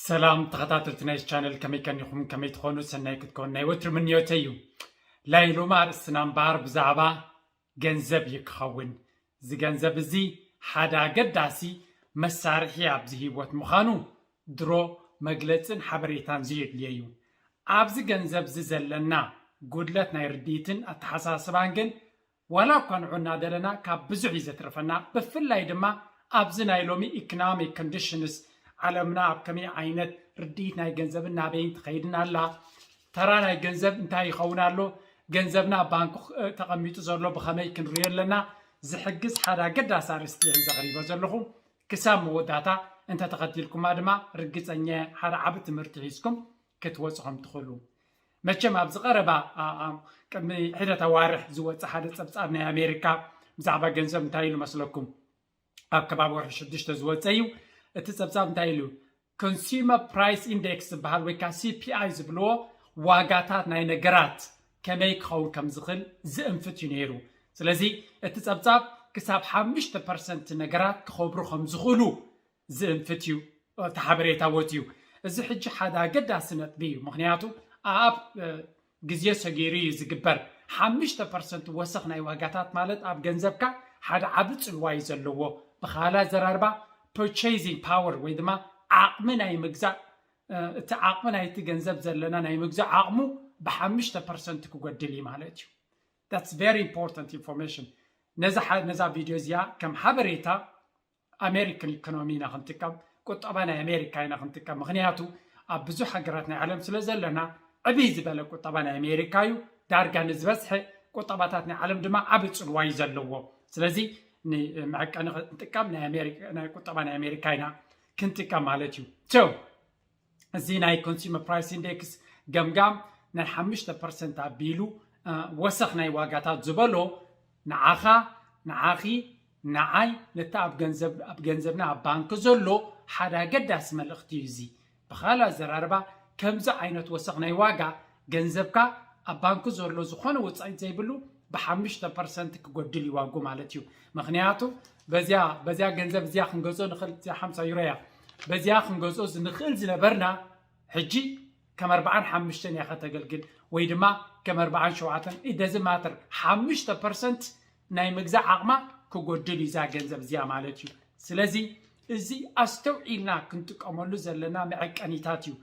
ሰላም ተኸታተልቲ ናይ ቻነል፣ ከመይ ከኒኹም? ከመይ ትኾኑ? ሰናይ ክትኮን ናይ ወትሩ ምንዮተይ እዩ። ናይ ሎሚ ኣርእስትና እምበኣር ብዛዕባ ገንዘብ እዩ ክኸውን። እዚ ገንዘብ እዚ ሓደ ኣገዳሲ መሳርሒ ኣብዚ ህይወት ምዃኑ ድሮ መግለጽን ሓበሬታን ዘየድልዮ እዩ። ኣብዚ ገንዘብ እዚ ዘለና ጉድለት ናይ ርድኢትን ኣተሓሳስባን ግን ዋላ እኳ ንዑ እናደለና ካብ ብዙሕ እዩ ዘትርፈና። ብፍላይ ድማ ኣብዚ ናይ ሎሚ ኢኮኖሚክ ኮንዲሽንስ ዓለምና ኣብ ከመይ ዓይነት ርድኢት ናይ ገንዘብን ናበይን ትኸይድን ኣላ፣ ተራ ናይ ገንዘብ እንታይ ይኸውን ኣሎ፣ ገንዘብና ኣብ ባንክ ተቐሚጡ ዘሎ ብኸመይ ክንሪኦ ኣለና ዝሕግዝ ሓደ ኣገዳሲ ኣርእስቲ እየ ሒዘ ቀሪበ ዘለኹ። ክሳብ መወዳእታ እንተተኸቲልኩማ ድማ ርግጸኛ እየ ሓደ ዓቢ ትምህርቲ ሒዝኩም ክትወጽኹም ትኽእሉ። መቸም ኣብዚ ቀረባ ቅድሚ ሕደት ኣዋርሕ ዝወፀ ሓደ ፀብፃብ ናይ ኣሜሪካ ብዛዕባ ገንዘብ እንታይ ኢሉ መስለኩም? ኣብ ከባቢ ወርሒ ሽዱሽተ ዝወፀ እዩ። እቲ ፀብፃብ እንታይ ኢሉ? ኮንሱመር ፕራይስ ኢንዴክስ ዝበሃል ወይ ከዓ ሲፒኣይ ዝብልዎ ዋጋታት ናይ ነገራት ከመይ ክኸውን ከም ዝኽእል ዝእንፍት እዩ ነይሩ። ስለዚ እቲ ፀብፃብ ክሳብ ሓሙሽተ ፐርሰንት ነገራት ክኸብሩ ከም ዝኽእሉ ዝእንፍት እዩ። እቲ ሓበሬታ ወት እዩ። እዚ ሕጂ ሓደ ኣገዳሲ ነጥቢ እዩ። ምክንያቱ ኣብ ግዜ ሰጊሩ እዩ ዝግበር። ሓሙሽተ ፐርሰንት ወሰኽ ናይ ዋጋታት ማለት ኣብ ገንዘብካ ሓደ ዓቢ ጽልዋ እዩ ዘለዎ። ብኻላ ዘራርባ ፐርቼዚንግ ፓወር ወይ ድማ ዓቕሚ ናይ ምግዛእ እቲ ዓቕሚ ናይቲ ገንዘብ ዘለና ናይ ምግዛእ ዓቕሙ ብሓሙሽተ ፐርሰንት ክጎድል እዩ ማለት እዩ። That's very important information። ነዛ ነዛ ቪድዮ እዚኣ ከም ሓበሬታ ኣሜሪካን ኢኮኖሚ ኢና ክንጥቀም፣ ቁጠባ ናይ ኣሜሪካ ኢና ክንጥቀም። ምክንያቱ ኣብ ብዙሕ ሃገራት ናይ ዓለም ስለ ዘለና ዕብይ ዝበለ ቁጠባ ናይ ኣሜሪካ እዩ። ዳርጋ ንዝበዝሐ ቁጠባታት ናይ ዓለም ድማ ዓቢ ጽልዋ እዩ ዘለዎ። ስለዚ ንመዐቀኒ ክንጥቀም ናይ ኣሜሪካ ናይ ቁጠባ ናይ ኣሜሪካ ኢና ክንጥቀም ማለት እዩ። So እዚ ናይ ኮንሱመር ፕራይስ ኢንዴክስ ገምጋም ናይ ሓሙሽተ ፐርሰንት ኣቢሉ ወሰኽ ናይ ዋጋታት ዝበሎ ንዓኻ ንዓኺ ንዓይ ነቲ ኣብ ገንዘብ ኣብ ገንዘብና ኣብ ባንክ ዘሎ ሓደ ኣገዳሲ መልእኽቲ እዩ። እዚ ብኻልእ ኣዘራርባ ከምዚ ዓይነት ወሰኽ ናይ ዋጋ ገንዘብካ ኣብ ባንክ ዘሎ ዝኾነ ወፃኢት ዘይብሉ ብሓሙሽተ ፐርሰንት ክጎድል ይዋጉ ማለት እዩ። ምክንያቱ በዚያ በዚያ ገንዘብ እዚኣ ክንገዝኦ ንኽእል እዚኣ ሓምሳ ዩሮ እያ። በዚኣ ክንገዝኦ ንኽእል ዝነበርና ሕጂ ከም ኣርባዓን ሓሙሽተን እያ ከተገልግል ወይ ድማ ከም ኣርባዓን ሸውዓተን ኢደዚ ማተር ሓሙሽተ ፐርሰንት ናይ ምግዛእ ዓቕማ ክጎድል እዩ እዛ ገንዘብ እዚኣ ማለት እዩ። ስለዚ እዚ ኣስተውዒልና ክንጥቀመሉ ዘለና መዐቀኒታት እዩ።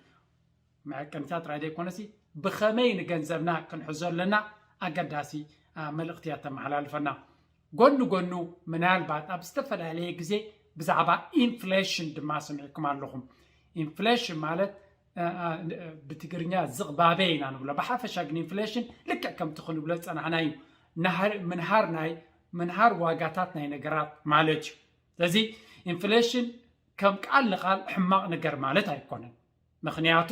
መዐቀኒታት ጥራይ ዘይኮነሲ ብኸመይ ንገንዘብና ክንሕዞ ኣለና ኣገዳሲ መልእኽቲ እያ ተመሓላልፈና። ጎኒ ጎኑ ምናልባት ኣብ ዝተፈላለየ ግዜ ብዛዕባ ኢንፍሌሽን ድማ ሰሚዕኩም ኣለኹም። ኢንፍሌሽን ማለት ብትግርኛ ዝቕባበ ኢና ንብሎ። ብሓፈሻ ግን ኢንፍሌሽን ልክዕ ከምቲ ክንብሎ ዝፀናሕና እዩ። ምንሃር ናይ ምንሃር ዋጋታት ናይ ነገራት ማለት እዩ። ስለዚ ኢንፍሌሽን ከም ቃል ንቃል ሕማቕ ነገር ማለት ኣይኮነን። ምክንያቱ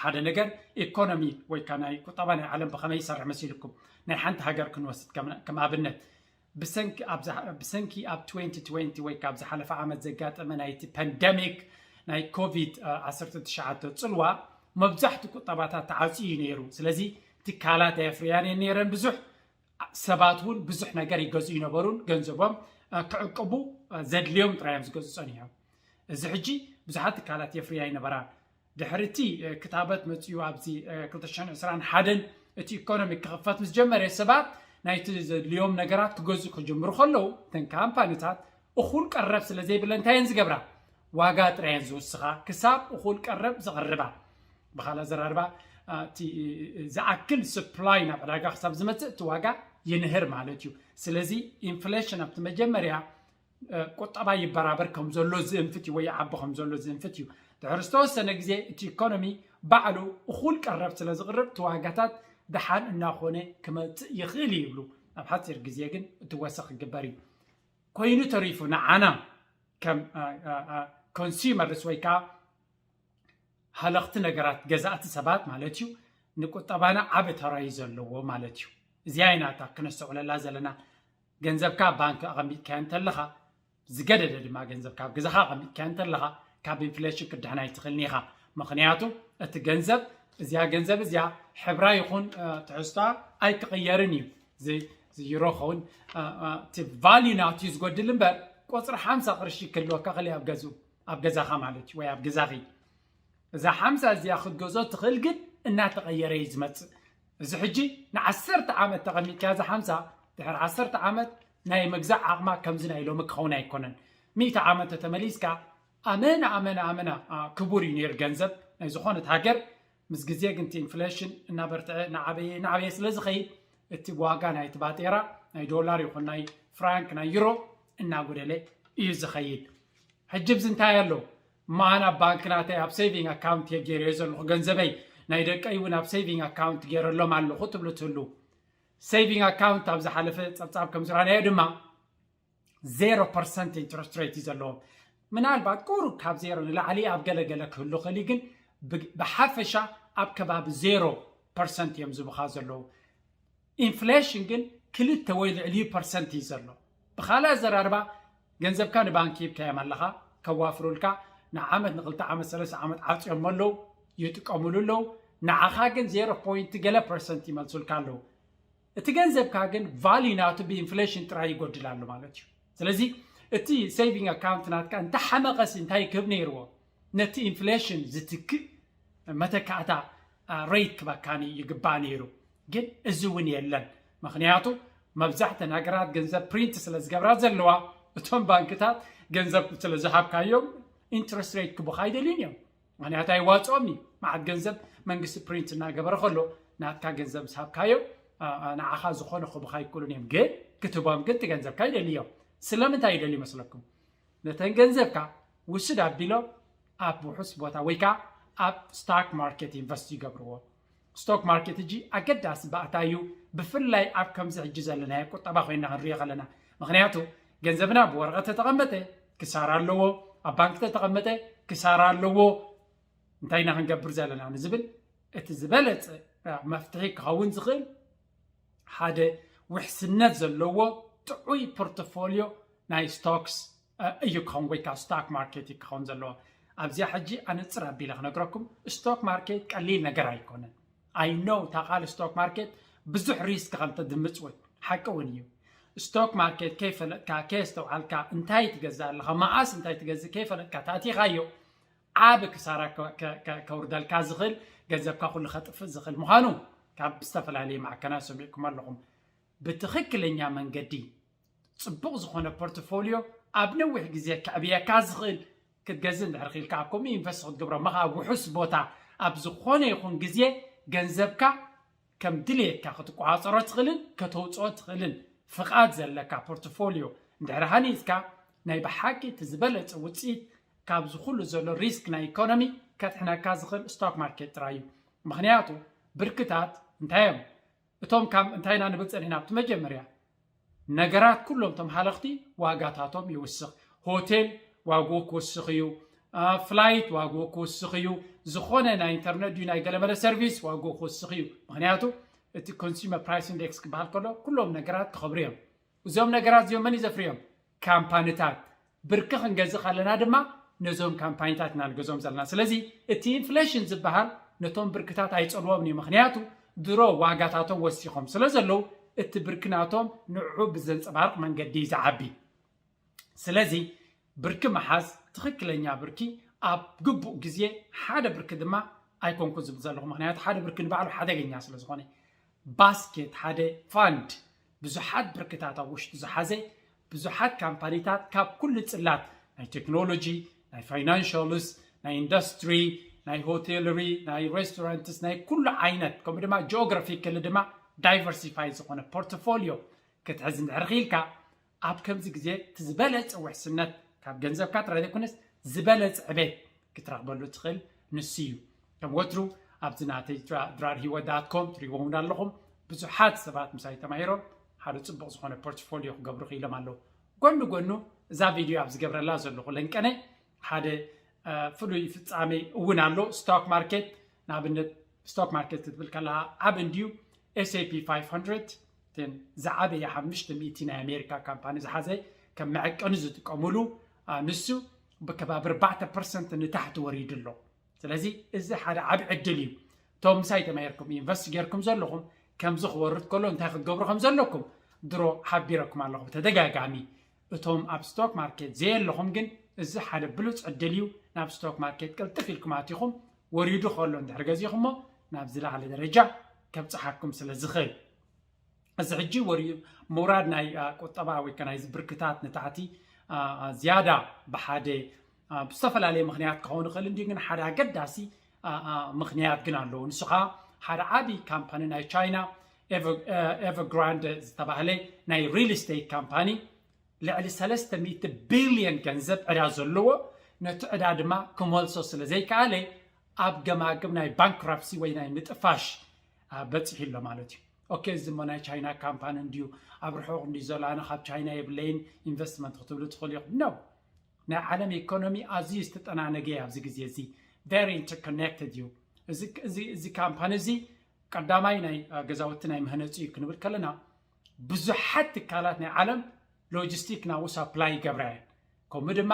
ሓደ ነገር ኢኮኖሚ ወይ ከዓ ናይ ቁጠባ ናይ ዓለም ብኸመይ ይሰርሕ መሲልኩም? ናይ ሓንቲ ሃገር ክንወስድ ከም ኣብነት ብሰንኪ ኣብዛ ብሰንኪ ኣብ ትዌንቲ ትዌንቲ ወይ ካብ ዝሓለፈ ዓመት ዘጋጠመ ናይቲ ፓንደሚክ ናይ ኮቪድ ዓሰርተ ትሽዓተ ፅልዋ መብዛሕትኡ ቁጠባታት ተዓፅዩ እዩ ነይሩ። ስለዚ ትካላት ኣየፍርያን እየን ነይረን ብዙሕ ሰባት እውን ብዙሕ ነገር ይገዝኡ ይነበሩን ገንዘቦም ክዕቅቡ ዘድልዮም ጥራይ እዮም ዝገዝኡ ፀኒሖም። እዚ ሕጂ ብዙሓት ትካላት የፍርያ ይነበራን። ድሕሪ እቲ ክታበት መፅኡ ኣብዚ ክልተ ሽሕን ዕስራን ሓደን እቲ ኢኮኖሚ ክኽፈት ምስ ጀመረ ሰባት ናይቲ ዘድልዮም ነገራት ክገዝኡ ክጅምሩ ከለዉ እተን ካምፓኒታት እኹል ቀረብ ስለ ዘይብለን እንታይ እየን ዝገብራ? ዋጋ ጥራይ እየን ዝውስኻ ክሳብ እኹል ቀረብ ዘቕርባ። ብኻልእ ኣዘራርባ እቲ ዝኣክል ስፕላይ ናብ ዕዳጋ ክሳብ ዝመፅእ እቲ ዋጋ ይንህር ማለት እዩ። ስለዚ ኢንፍሌሽን ኣብቲ መጀመርያ ቁጠባ ይበራበር ከም ዘሎ ዝእንፍት እዩ ወይ ይዓቢ ከም ዘሎ ዝእንፍት እዩ። ድሕሪ ዝተወሰነ ግዜ እቲ ኢኮኖሚ ባዕሉ እኹል ቀረብ ስለ ዝቕርብ እቲ ዋጋታት ደሓን እናኾነ ክመፅእ ይኽእል እዩ ይብሉ። ኣብ ሓፂር ግዜ ግን እቲ ወሰኽ ክግበር እዩ። ኮይኑ ተሪፉ ንዓና ከም ኮንሱመርስ ወይ ከዓ ሃለኽቲ ነገራት ገዛእቲ ሰባት ማለት እዩ ንቁጠባና ዓቢ ተራ እዩ ዘለዎ ማለት እዩ። እዚኣ ኢና እታ ክነስተውዕለላ ዘለና። ገንዘብካ ኣብ ባንክ ኣቐሚጥካዮ እንተለኻ ዝገደደ ድማ ገንዘብካ ኣብ ገዛኻ ኣቐሚጥካዮ እንተለኻ ካብ ኢንፍሌሽን ክድሕን ኣይትኽእልን ኢኻ። ምኽንያቱ እቲ ገንዘብ እዚኣ ገንዘብ እዚኣ ሕብራ ይኹን ትሕዝቷ ኣይክቕየርን እዩ። ዝይሮ ኸውን እቲ ቫልዩ ናቱ እዩ ዝጎድል እምበር ቁፅሪ ሓምሳ ቅርሺ ክህልወካ ክእል ኣብ ገዝኡ ኣብ ገዛኻ ማለት እዩ ወይ ኣብ ገዛኺ። እዛ ሓምሳ እዚኣ ክትገዝኦ ትኽእል፣ ግን እናተቐየረ እዩ ዝመፅእ። እዚ ሕጂ ንዓሰርተ ዓመት ተቐሚጥካ እዛ ሓምሳ፣ ድሕሪ ዓሰርተ ዓመት ናይ ምግዛእ ዓቕማ ከምዚ ናይ ሎሚ ክኸውን ኣይኮነን። ሚእቲ ዓመት ተመሊስካ ኣመና ኣመና ኣመና ክቡር እዩ ነይሩ ገንዘብ ናይ ዝኾነት ሃገር። ምስ ግዜ ግን እቲ ኢንፍሌሽን እናበርትዐ እናዓበየ እናዓበየ ስለ ዝኸይድ፣ እቲ ዋጋ ናይቲ ባጤራ ናይ ዶላር ይኹን ናይ ፍራንክ ናይ ዩሮ እናጎደለ እዩ ዝኸይድ። ሕጂ ብዚ እንታይ ኣሎ? ማን ኣብ ባንክ ናተይ ኣብ ሴቪንግ ኣካውንት እየ ገይረዮ ዘለኹ፣ ገንዘበይ ናይ ደቀይ እውን ኣብ ሴቪንግ ኣካውንት ገይረሎም ኣለኹ ትብሉ ትህሉ። ሴቪንግ ኣካውንት ኣብ ዝሓለፈ ጸብጻብ ከም ዝረኣናዮ ድማ ዜሮ ፐርሰንት ኢንትረስት ሬት እዩ ዘለዎም። ምናልባት ቁሩብ ካብ ዜሮ ንላዕሊ ኣብ ገለገለ ክህሉ ክእል እዩ፣ ግን ብ- ብሓፈሻ ኣብ ከባቢ ዜሮ ፐርሰንት እዮም ዝብኻ ዘለዉ። ኢንፍሌሽን ግን ክልተ ወይ ልዕሊኡ ፐርሰንት እዩ ዘሎ። ብኻልእ ኣዘራርባ፣ ገንዘብካ ንባንክ ሂብካዮም ኣለኻ፣ ከዋፍሩልካ፣ ንዓመት ንክልተ ዓመት ሰለስተ ዓመት ዓፅዮሞ ኣለዉ፣ ይጥቀሙሉ ኣለዉ። ንዓኻ ግን ዜሮ ፖይንት ገለ ፐርሰንት ይመልሱልካ ኣለዉ። እቲ ገንዘብካ ግን ቫልዩ ናቱ ብኢንፍሌሽን ጥራይ ይጎድል ኣሎ ማለት እዩ። ስለዚ እቲ ሴቪንግ ኣካውንት ናትካ እንተሓመቐሲ እንታይ ክህብ ነይርዎ? ነቲ ኢንፍሌሽን ዝትክእ መተካእታ ሬት ክበካኒ ይግባእ ነይሩ። ግን እዚ እውን የለን። ምክንያቱ መብዛሕተን ሃገራት ገንዘብ ፕሪንት ስለ ዝገብራ ዘለዋ፣ እቶም ባንክታት ገንዘብ ስለ ዝሃብካዮም ኢንትረስት ሬት ክቡኻ ኣይደልዩን እዮም። ምክንያቱ ኣይዋፅኦም እዩ። መዓት ገንዘብ መንግስቲ ፕሪንት እናገበረ ከሎ ናትካ ገንዘብ ምስ ሃብካዮ ንዓኻ ዝኾነ ክቡኻ ኣይክእሉን እዮም። ግን ክትቦም ግን እቲ ገንዘብካ ይደልዮም። ስለምንታይ ይደልዩ መስለኩም? ነተን ገንዘብካ ውስድ ኣቢሎም ኣብ ውሑስ ቦታ ወይ ከዓ ኣብ ስታክ ማርኬት ኢንቨስት ይገብርዎ። ስቶክ ማርኬት እጂ ኣገዳሲ ባእታ እዩ። ብፍላይ ኣብ ከምዚ ሕጂ ዘለናዮ ቁጠባ ኮይና ክንሪኦ ከለና፣ ምክንያቱ ገንዘብና ብወረቐት ተተቐመጠ ክሳራ ኣለዎ፣ ኣብ ባንክ ተተቐመጠ ክሳራ ኣለዎ። እንታይ ኢና ክንገብር ዘለና ንዝብል እቲ ዝበለፀ መፍትሒ ክኸውን ዝኽእል ሓደ ውሕስነት ዘለዎ ጥዑይ ፖርቶፎሊዮ ናይ ስቶክስ እዩ ክኸውን፣ ወይ ከዓ ስቶክ ማርኬት እዩ ክኸውን ዘለዎ። ኣብዚኣ ሕጂ ኣነፅር ኣቢለ ክነግረኩም፣ ስቶክ ማርኬት ቀሊል ነገር ኣይኮነን። ኣይ ኖው እታ ቃል ስቶክ ማርኬት ብዙሕ ሪስክ ከም ተድምፅ እውን ሓቂ እውን እዩ። ስቶክ ማርኬት ከይፈለጥካ ከየስተውዓልካ እንታይ ትገዝእ ኣለኻ፣ መዓስ እንታይ ትገዝእ ከይፈለጥካ ታቲኻዮ ዓብ ክሳራ ከውርደልካ ዝኽእል፣ ገንዘብካ ኩሉ ከጥፍእ ዝኽእል ምዃኑ ካብ ዝተፈላለዩ ማዕከናት ሰሚዕኩም ኣለኹም። ብትኽክለኛ መንገዲ ፅቡቕ ዝኾነ ፖርትፎሊዮ ኣብ ነዊሕ ግዜ ከዕብየካ ዝኽእል ክትገዝእ እንድሕር ክኢልካ፣ ኣብ ከምኡ ኢንቨስት ክትገብሮ፣ መኻ ውሑስ ቦታ ኣብ ዝኾነ ይኹን ግዜ ገንዘብካ ከም ድልየትካ ክትቆፃፀሮ ትኽእልን ከተውፅኦ ትኽእልን ፍቓድ ዘለካ ፖርትፎሊዮ እንድሕር ሃኒፅካ፣ ናይ ብሓቂ እቲ ዝበለፀ ውፅኢት ካብዚ ኩሉ ዘሎ ሪስክ ናይ ኢኮኖሚ ከድሕነካ ዝኽእል ስቶክ ማርኬት ጥራይ እዩ። ምክንያቱ ብርክታት እንታይ እዮም? እቶም ካብ እንታይ ኢና ንብል ፀኒሕና ኣብቲ መጀመርያ ነገራት ኩሎም እቶም ሃለኽቲ ዋጋታቶም ይውስኽ። ሆቴል ዋግኡ ክውስኽ እዩ። ፍላይት ዋግኡ ክውስኽ እዩ። ዝኾነ ናይ ኢንተርነት ድዩ ናይ ገለመለ ሰርቪስ ዋግኡ ክውስኽ እዩ። ምክንያቱ እቲ ኮንሱመር ፕራይስ ኢንዴክስ ክበሃል ከሎ ኩሎም ነገራት ክኸብሩ እዮም። እዞም ነገራት እዚኦም መን እዩ ዘፍርዮም? ካምፓኒታት። ብርኪ ክንገዝእ ከለና ድማ ነዞም ካምፓኒታት ኢና ንገዝኦም ዘለና። ስለዚ እቲ ኢንፍሌሽን ዝበሃል ነቶም ብርክታት ኣይፀልዎም እዩ። ምክንያቱ ድሮ ዋጋታቶም ወሲኾም ስለ ዘለዉ እቲ ብርኪ ናቶም ንዕዑ ብዘንፀባርቕ መንገዲ እዩ ዝዓቢ። ስለዚ ብርኪ ምሓዝ፣ ትኽክለኛ ብርኪ ኣብ ግቡእ ግዜ፣ ሓደ ብርኪ ድማ ኣይኮንኩ ዝብል ዘለኹ፣ ምክንያቱ ሓደ ብርኪ ንባዕሉ ሓደገኛ ስለ ዝኾነ፣ ባስኬት ሓደ ፋንድ ብዙሓት ብርክታት ኣብ ውሽጡ ዝሓዘ፣ ብዙሓት ካምፓኒታት ካብ ኩሉ ጽላት ናይ ቴክኖሎጂ፣ ናይ ፋይናንሻልስ፣ ናይ ኢንዱስትሪ፣ ናይ ሆቴልሪ፣ ናይ ሬስቶራንትስ፣ ናይ ኩሉ ዓይነት፣ ከምኡ ድማ ጂኦግራፊካሊ ድማ ዳይቨርሲፋይ ዝኾነ ፖርትፎሊዮ ክትሕዝ እንድሕር ክኢልካ፣ ኣብ ከምዚ ግዜ እቲ ዝበለጸ ውሕስነት ካብ ገንዘብካ ጥራይ ዘይኮነስ ዝበለጸ ዕቤት ክትረኽበሉ ትኽእል ንሱ እዩ። ከም ወትሩ ኣብዚ ናተይ ድራር ሂወት ዳት ኮም ትሪእዎም እውን ኣለኹም። ብዙሓት ሰባት ምሳይ ተማሂሮም ሓደ ጽቡቕ ዝኾነ ፖርትፎሊዮ ክገብሩ ክኢሎም ኣለዉ። ጎኒ ጎኑ እዛ ቪድዮ ኣብ ዝገብረላ ዘለኹ ለንቀነ ሓደ ፍሉይ ፍጻሜ እውን ኣሎ። ስቶክ ማርኬት ንኣብነት ስቶክ ማርኬት ክትብል ከለኻ ዓቢ እንድዩ ኤስኤፒ ፋይቭ ሃንድረድ ዝዓበየ ሓሙሽተ ሚእቲ ናይ ኣሜሪካ ካምፓኒ ዝሓዘ ከም መዐቀኒ ዝጥቀሙሉ ንሱ ብከባቢ ኣርባዕተ ፐርሰንት ንታሕቲ ወሪዱ ኣሎ። ስለዚ እዚ ሓደ ዓቢ ዕድል እዩ። እቶም ምሳይ ተማሂርኩም ኢንቨስት ጌርኩም ዘለኹም ከምዚ ክወርድ ከሎ እንታይ ክትገብሩ ከም ዘለኩም ድሮ ሓቢረኩም ኣለኹ ብተደጋጋሚ። እቶም ኣብ ስቶክ ማርኬት ዘየለኹም ግን እዚ ሓደ ብሉፅ ዕድል እዩ። ናብ ስቶክ ማርኬት ቅልጥፍ ኢልኩም ኣቲኹም ወሪዱ ከሎ እንድሕር ገዚኹሞ ናብ ዝለዓለ ደረጃ ከብፅሓኩም ስለ ዝኽእል፣ እዚ ሕጂ ወሪ ምውራድ ናይ ቁጠባ ወይ ከ ናይዚ ብርክታት ንታሕቲ ዝያዳ ብሓደ ብዝተፈላለየ ምክንያት ክኸውን ይኽእል እንዲ ግን ሓደ ኣገዳሲ ምክንያት ግን ኣለዎ። ንሱ ከዓ ሓደ ዓብዪ ካምፓኒ ናይ ቻይና ኤቨርግራንድ ዝተባህለ ናይ ሪል ስቴት ካምፓኒ ልዕሊ ሰለስተ ሚእቲ ቢልዮን ገንዘብ ዕዳ ዘለዎ፣ ነቲ ዕዳ ድማ ክመልሶ ስለ ዘይከኣለ ኣብ ገማግም ናይ ባንክራፕሲ ወይ ናይ ምጥፋሽ በፂሑ ኣሎ ማለት እዩ። ኦኬ፣ እዚ እሞ ናይ ቻይና ካምፓኒ እንድዩ፣ ኣብ ርሑቕ እንድዩ ዘሎ፣ ኣነ ካብ ቻይና የብለይን፣ ኢንቨስትመንት ክትብሉ ትኽእሉ ኢኹም። ኖ፣ ናይ ዓለም ኢኮኖሚ ኣዝዩ ዝተጠናነገ እዩ ኣብዚ ግዜ እዚ። ቨሪ ኢንተርኮኔክትድ እዩ። እዚ ካምፓኒ እዚ ቀዳማይ ናይ ገዛውቲ ናይ ምህነፂ እዩ ክንብል ከለና፣ ብዙሓት ትካላት ናይ ዓለም ሎጂስቲክ ናብኡ ሳፕላይ ይገብራ እየን። ከምኡ ድማ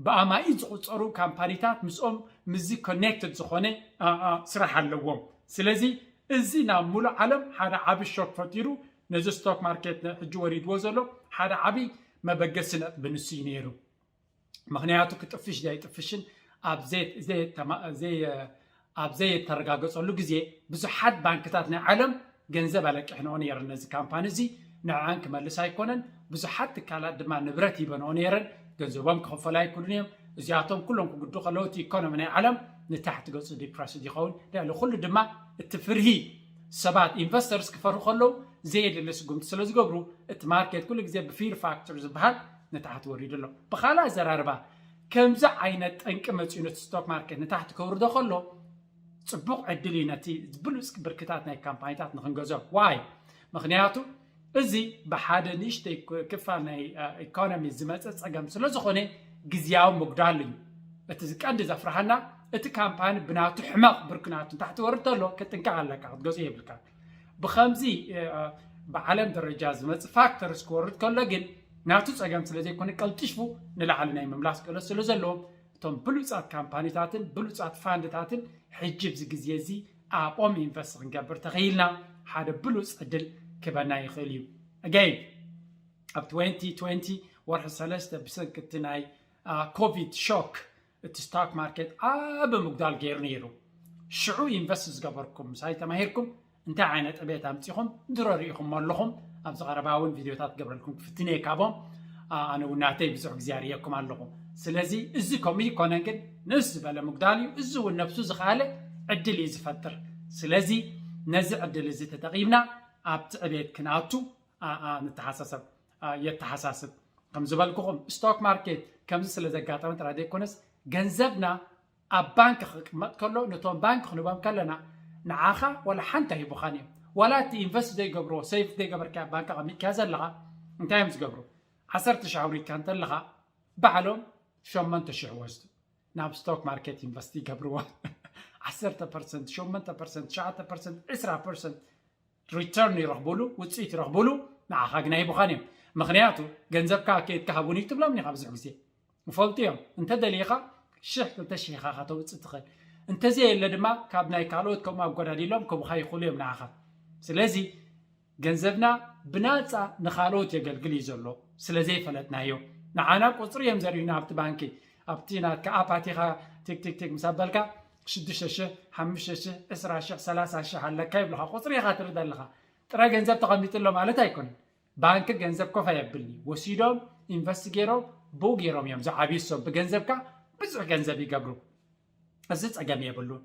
ብኣማኢት ዝቁፀሩ ካምፓኒታት ምስኦም ምስዚ ኮኔክትድ ዝኾነ ስራሕ ኣለዎም። ስለዚ እዚ ናብ ሙሉእ ዓለም ሓደ ዓብዪ ሾክ ፈጢሩ፣ ነዚ ስቶክ ማርኬት ሕጂ ወሪድዎ ዘሎ ሓደ ዓብዪ መበገሲ ነጥቢ ንሱ እዩ ነይሩ። ምክንያቱ ክጥፍሽ ዘይጥፍሽን ኣብ ዘይተረጋገፀሉ ግዜ ብዙሓት ባንክታት ናይ ዓለም ገንዘብ ኣለቂሕንኦ ነይረን ነዚ ካምፓኒ እዚ። ንዕን ክመልስ ኣይኮነን፣ ብዙሓት ትካላት ድማ ንብረት ሂበንኦ ነይረን። ገንዘቦም ክኽፈሉ ኣይክእሉን እዮም። እዚኣቶም ኩሎም ክጉዱ ከለዉ እቲ ኢኮኖሚ ናይ ዓለም ንታሕቲ ገፁ ዲፕረስድ ይኸውን። ልዕሊ ኩሉ ድማ እቲ ፍርሂ፣ ሰባት ኢንቨስተርስ ክፈርሁ ከለዉ ዘየድሊ ስጉምቲ ስለ ዝገብሩ እቲ ማርኬት ኩሉ ግዜ ብፊር ፋክተር ዝበሃል ንታሕቲ ወሪዱ ኣሎ። ብካልእ ኣዘራርባ ከምዚ ዓይነት ጠንቂ መፂኡ ነቲ ስቶክ ማርኬት ንታሕቲ ከውርዶ ከሎ ፅቡቕ ዕድል እዩ ነቲ ብሉፅ ብርክታት ናይ ካምፓኒታት ንክንገዞ። ዋይ? ምክንያቱ እዚ ብሓደ ንእሽተይ ክፋል ናይ ኢኮኖሚ ዝመፀ ፀገም ስለ ዝኾነ ግዝያዊ ምጉዳል እዩ። እቲ ቀንዲ ዘፍርሃና እቲ ካምፓኒ ብናቱ ሕመቕ ብርክናቱ ንታሕቲ ወርድ ተሎ ክጥንቀቕ ኣለካ፣ ክትገዝኦ የብልካ። ብከምዚ ብዓለም ደረጃ ዝመፅእ ፋክተርስ ክወርድ ከሎ ግን ናቱ ፀገም ስለ ዘይኮነ ቀልጢፉ ንላዕሊ ናይ ምምላስ ክእለት ስለ ዘለዎ እቶም ብሉፃት ካምፓኒታትን ብሉፃት ፋንድታትን ሕጂ ኣብዚ ግዜ እዚ ኣብኦም ኢንቨስት ክንገብር ተኽኢልና ሓደ ብሉፅ ዕድል ክበና ይኽእል እዩ። ኣገይን ኣብ ትወንቲ ትወንቲ ወርሒ ሰለስተ ብሰንኪ እቲ ናይ ኮቪድ ሾክ እቲ ስቶክ ማርኬት ዓቢ ምጉዳል ገይሩ ነይሩ። ሽዑ ኢንቨስት ዝገበርኩም ምሳይ ተማሂርኩም እንታይ ዓይነት ዕቤት ኣምፂኹም ድሮ ርኢኹም ኣለኹም። ኣብዚ ቀረባ እውን ቪድዮታት ገብረልኩም ክፍትን እየ ካብኦም። ኣነ እውን ናተይ ብዙሕ ግዜ ኣርእየኩም ኣለኹ። ስለዚ እዚ ከምኡ ይኮነን ግን ንእስ ዝበለ ምጉዳል እዩ። እዚ እውን ነብሱ ዝኸኣለ ዕድል እዩ ዝፈጥር። ስለዚ ነዚ ዕድል እዚ ተጠቒምና ኣብቲ ዕቤት ክንኣቱ ንተሓሳሰብ የተሓሳስብ። ከም ዝበልኩኹም ስቶክ ማርኬት ከምዚ ስለ ዘጋጠመ ጥራይ ዘይኮነስ ገንዘብና ኣብ ባንክ ክቅመጥ ከሎ ነቶም ባንክ ክንቦም ከለና ንዓኻ ዋላ ሓንቲ ኣይቡኻን እዮም። ዋላ እቲ ኢንቨስት ዘይገብርዎ ሴፍ ዘይገበርካ ኣብ ባንክ ኣቐሚጥካ ዘለኻ እንታይ እዮም ዝገብሩ? ዓሰርተ ሽሕ ኣውሪድካ እንተለኻ ባዕሎም ሸሞንተ ሽሕ ወስዱ ናብ ስቶክ ማርኬት ኢንቨስት ይገብርዎ። ዓሰርተ ፐርሰንት፣ ሸሞንተ ፐርሰንት፣ ትሽዓተ ፐርሰንት፣ ዕስራ ፐርሰንት ሪተርን ይረኽብሉ፣ ውፅኢት ይረኽብሉ፣ ንዓኻ ግን ኣይቡኻን እዮም። ምክንያቱ ገንዘብካ ከየድካ ሃቡኒ ትብሎም ኢኻ ብዙሕ ግዜ። ይፈልጡ እዮም። እንተ ደሊኻ ሽሕ ክልተ ሽሕ ኢኻ ከተውፅእ ትኽእል። እንተዘየለ ድማ ካብ ናይ ካልኦት ከምኡ ኣጎዳዲሎም ክቡኻ ይኽእሉ እዮም ንዓኻ። ስለዚ ገንዘብና ብናፃ ንኻልኦት የገልግል እዩ ዘሎ። ስለ ዘይፈለጥናዮ ንዓና ቁፅሪ እዮም ዘርእዩና ኣብቲ ባንኪ። ኣብቲ ናትካ ኣፕ ኣቲኻ ቲክ ቲክ ቲክ ምስ ኣበልካ ሽዱሽተ ሽሕ፣ ሓሙሽተ ሽሕ፣ ዕስራ ሽሕ፣ ሰላሳ ሽሕ ኣለካ ይብልኻ። ቁፅሪ ኢኻ ትርኢ ዘለኻ። ጥረ ገንዘብ ተቐሚጡ ኣሎ ማለት ኣይኮነን። ባንክ ገንዘብ ኮፍ ኣየብልኒ። ወሲዶም ኢንቨስት ገይሮም ብኡ ገይሮም እዮም ዝዓብዩ። እሶም ብገንዘብካ ብዙሕ ገንዘብ ይገብሩ። እዚ ፀገም የብሉን።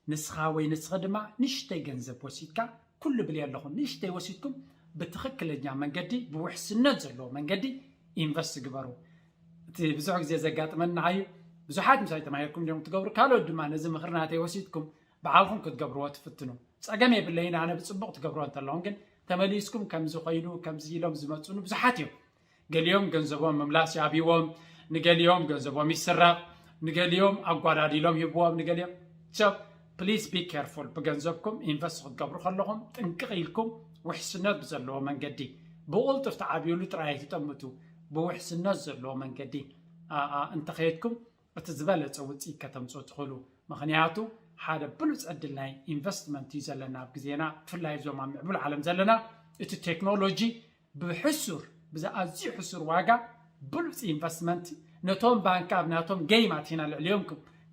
ንስኻ ወይ ንስኺ ድማ ንእሽተይ ገንዘብ ወሲድካ ኩሉ ብልየ ኣለኹ ንእሽተይ ወሲድኩም ብትኽክለኛ መንገዲ ብውሕስነት ዘለዎ መንገዲ ኢንቨስት ግበሩ። እቲ ብዙሕ ግዜ ዘጋጥመኒ ንዓይ ብዙሓት ምሳይ ተማሂርኩም ድዮም ትገብሩ ካልኦት ድማ ነዚ ምኽሪ ናተይ ወሲድኩም ባዕልኹም ክትገብርዎ ትፍትኑ። ፀገም የብለይን ኣነ ብፅቡቕ ትገብርዎ እንተለኹም ግን ተመሊስኩም ከምዚ ኮይኑ ከምዚ ኢሎም ዝመፁኒ ብዙሓት እዮም። ገሊኦም ገንዘቦም ምምላስ ይኣብይዎም፣ ንገሊኦም ገንዘቦም ይስረቕ፣ ንገሊኦም ኣጓዳዲሎም ይህብዎም፣ ንገሊኦም so please be careful ብገንዘብኩም ኢንቨስት ክትገብሩ ከለኹም ጥንቅቕ ኢልኩም ውሕስነት ብዘለዎ መንገዲ ብቕልጡፍ ተዓብዩሉ ጥራይ ኣይትጠምቱ። ብውሕስነት ዘለዎ መንገዲ እንተኸየድኩም እቲ ዝበለፀ ውፅኢት ከተምፅኡ ትኽእሉ። ምኽንያቱ ሓደ ብሉፅ ዕድል ናይ ኢንቨስትመንት እዩ ዘለና ኣብ ግዜና ብፍላይ እዞም ኣብ ምዕቡል ዓለም ዘለና እቲ ቴክኖሎጂ ብሕሱር ብዝኣዝዩ ሕሱር ዋጋ ብሉፅ ኢንቨስትመንት ነቶም ባንክ ኣብ ናቶም ገይም ኣቲና ልዕሊኦም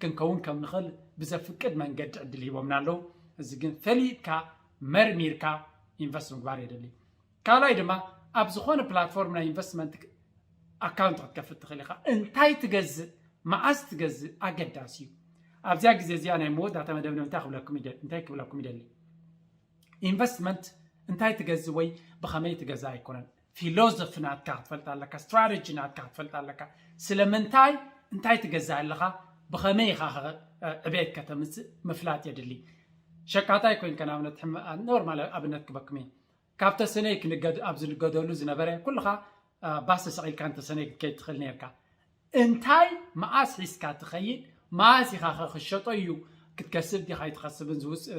ክንከውን ከም ንኽእል ብዘፍቅድ መንገዲ ዕድል ሂቦምና ኣለዉ። እዚ ግን ፈሊጥካ መርሚርካ ኢንቨስት ምግባር የድሊ። ካልኣይ ድማ ኣብ ዝኾነ ፕላትፎርም ናይ ኢንቨስትመንት ኣካውንት ክትከፍት ትኽእል ኢኻ። እንታይ ትገዝእ፣ መዓስ ትገዝእ ኣገዳሲ እዩ። ኣብዚኣ ግዜ እዚኣ ናይ መወዳእታ መደብ እንታይ ክብለኩም ይደ- እንታይ ክብለኩም ይደሊ? ኢንቨስትመንት እንታይ ትገዝእ ወይ ብኸመይ ትገዝእ ኣይኮነን። ፊሎዞፊ ናትካ ክትፈልጥ ኣለካ፣ ስትራተጂ ናትካ ክትፈልጥ ኣለካ። ስለምንታይ እንታይ ትገዝእ ኣለኻ፣ ብኸመይ ኢኻ ኸ ዕቤት ከተምፅእ ምፍላጥ የድሊ። ሸቃጣይ ኮይንካ ንኣብነት ሕመ- ኖርማል ኣብነት ክበኩም እየ። ካብ ተሰነይ ክንገድ ኣብ ዝንገደሉ ዝነበረ ኩልኻ ባስ ተሰቒልካ ንተሰነይ ክትከይድ ትኽእል ነርካ። እንታይ መኣስ ሒዝካ ትኸይድ፣ መኣስ ኢኻ ኸ ክሸጦ እዩ ክትከስብ ዲኻ ኣይትኸስብን ዝውስ-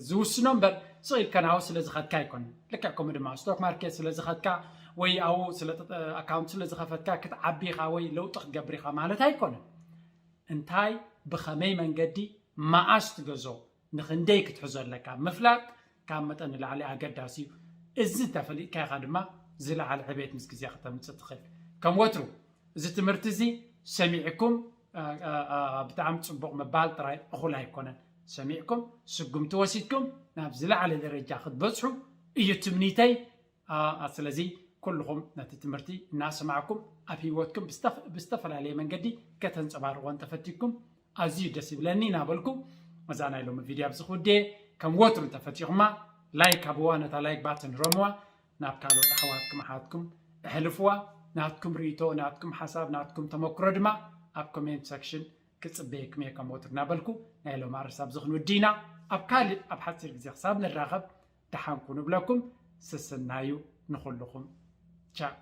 ዝውስኖ እምበር፣ ስቕ ኢልካ ናብኡ ስለ ዝኸድካ ኣይኮነን። ልክዕ ከምኡ ድማ ስቶክ ማርኬት ስለ ዝኸድካ ወይ ኣብኡ ስለ ኣካውንት ስለ ዝኸፈትካ ክትዓቢ ኢኻ ወይ ለውጢ ክትገብር ኢኻ ማለት ኣይኮነን። እንታይ ብኸመይ መንገዲ መኣስ ትገዞ፣ ንኽንደይ ክትሕዞ ኣለካ ምፍላጥ ካብ መጠን ንላዕሊ ኣገዳሲ እዩ። እዚ እንተፈሊጥካ ኢኻ ድማ ዝለዓለ ዕቤት ምስ ግዜ ከተምፅእ ትኽእል። ከም ወትሩ እዚ ትምህርቲ እዚ ሰሚዕኩም ብጣዕሚ ፅቡቕ ምባል ጥራይ እኹል ኣይኮነን። ሰሚዕኩም ስጉምቲ ወሲድኩም ናብ ዝለዓለ ደረጃ ክትበፅሑ እዩ ትምኒተይ። ስለዚ ኩልኹም ነቲ ትምህርቲ እናሰማዕኩም ኣብ ህይወትኩም ብዝተፈላለየ መንገዲ ከተንፀባርቕዎ እንተፈቲኩም ኣዝዩ ደስ ይብለኒ እናበልኩ እዛ ናይ ሎሚ ቪድዮ ኣብዚ ክውድየ። ከም ወትሩ እንተፈቲኹማ ላይክ ሃብዋ፣ ነታ ላይክ ባተን ረምዋ፣ ናብ ካልኦት ኣሕዋትኩም ኣሓትኩም እሕልፍዋ። ናትኩም ርእይቶ፣ ናትኩም ሓሳብ፣ ናትኩም ተመክሮ ድማ ኣብ ኮሜንት ሰክሽን ክጽበየኩም እየ። ከም ወትሩ እናበልኩ ናይ ሎም ኣርእስቲ ኣብዚ ክንውዲ ኢና። ኣብ ካልእ ኣብ ሓጺር ግዜ ክሳብ ንራኸብ ደሓንኩ ንብለኩም። ስስናዩ ንኹልኹም። ቻው።